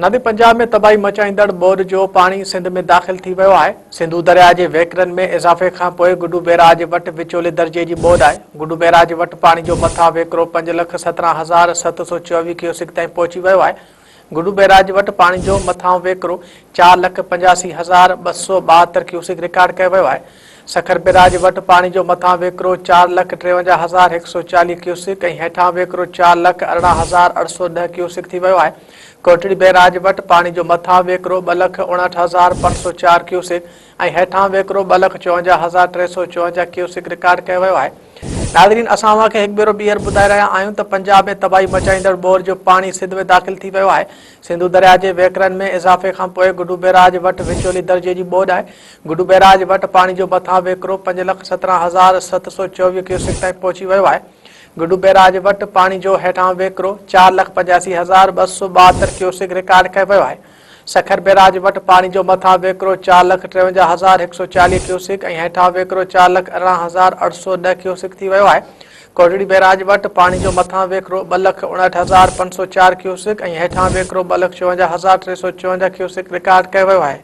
ندي پنجاب ۾ تباهي مچائيندڙ ٻوڏ جو پاڻي سنڌ ۾ داخل ٿي ويو آهي. سنڌو درياء جي وهڪرن ۾ اضافي کانپوء گڊو بئراج وٽ وچولي درجي جي ٻوڏ آهي. گڊو بئراج وٽ پاڻي جو مٿان وهڪرو 5,17,724 ڪيوسڪ تائين پهچي ويو آهي. گڊو بئراج وٽ پاڻي جو مٿانهون وهڪرو 4,85,272 ڪيوسڪ رڪارڊ ڪيو ويو آهي. سکر بئراج وٽ پاڻي جو مٿان وهڪرو 4,53,140 ڪيوسڪ ۽ هيٺان وهڪرو 4,18,810 ڪيوسڪ ٿي ويو آهي. ڪوٽڙي بئراج وٽ پاڻي جو مٿان وهڪرو 2,59,504 ڪيوسڪ ۽ هيٺان وهڪرو 2,54,354 ڪيوسڪ رڪارڊ ڪيو ويو آهي. ناظرين اسان اوهان کي هڪ ڀيرو ٻيهر ٻڌائي رهيا آهيون ته پنجاب ۾ تباهي مچائيندڙ ٻوڏ جو پاڻي سنڌ ۾ داخل ٿي ويو آهي. سنڌو درياء جي وهڪرن ۾ اضافي کان پوء گڊو بئراج وٽ وچولي درجي جي ٻوڏ آهي. گڊو بئراج وٽ پاڻي جو مٿان وهڪرو 5,17,724 ڪيوسڪ تائين پهچي ويو آهي. گڊو بئراج وٽ پاڻي جو هيٺان وهڪرو 4,85,272 ڪيوسڪ رڪارڊ ڪيو ويو آهي. سکر بئراج وٽ پاڻي جو مٿان وهڪرو 4,53,140 ڪيوسڪ ۽ هيٺان وهڪرو 4,18,810 ڪيوسڪ ٿي ويو آهي. ڪوٽڙي بئراج وٽ پاڻي جو مٿان وهڪرو 2,59,504 ڪيوسڪ ۽ هيٺان وهڪرو 2,54,354 ڪيوسڪ رڪارڊ ڪيو ويو آهي.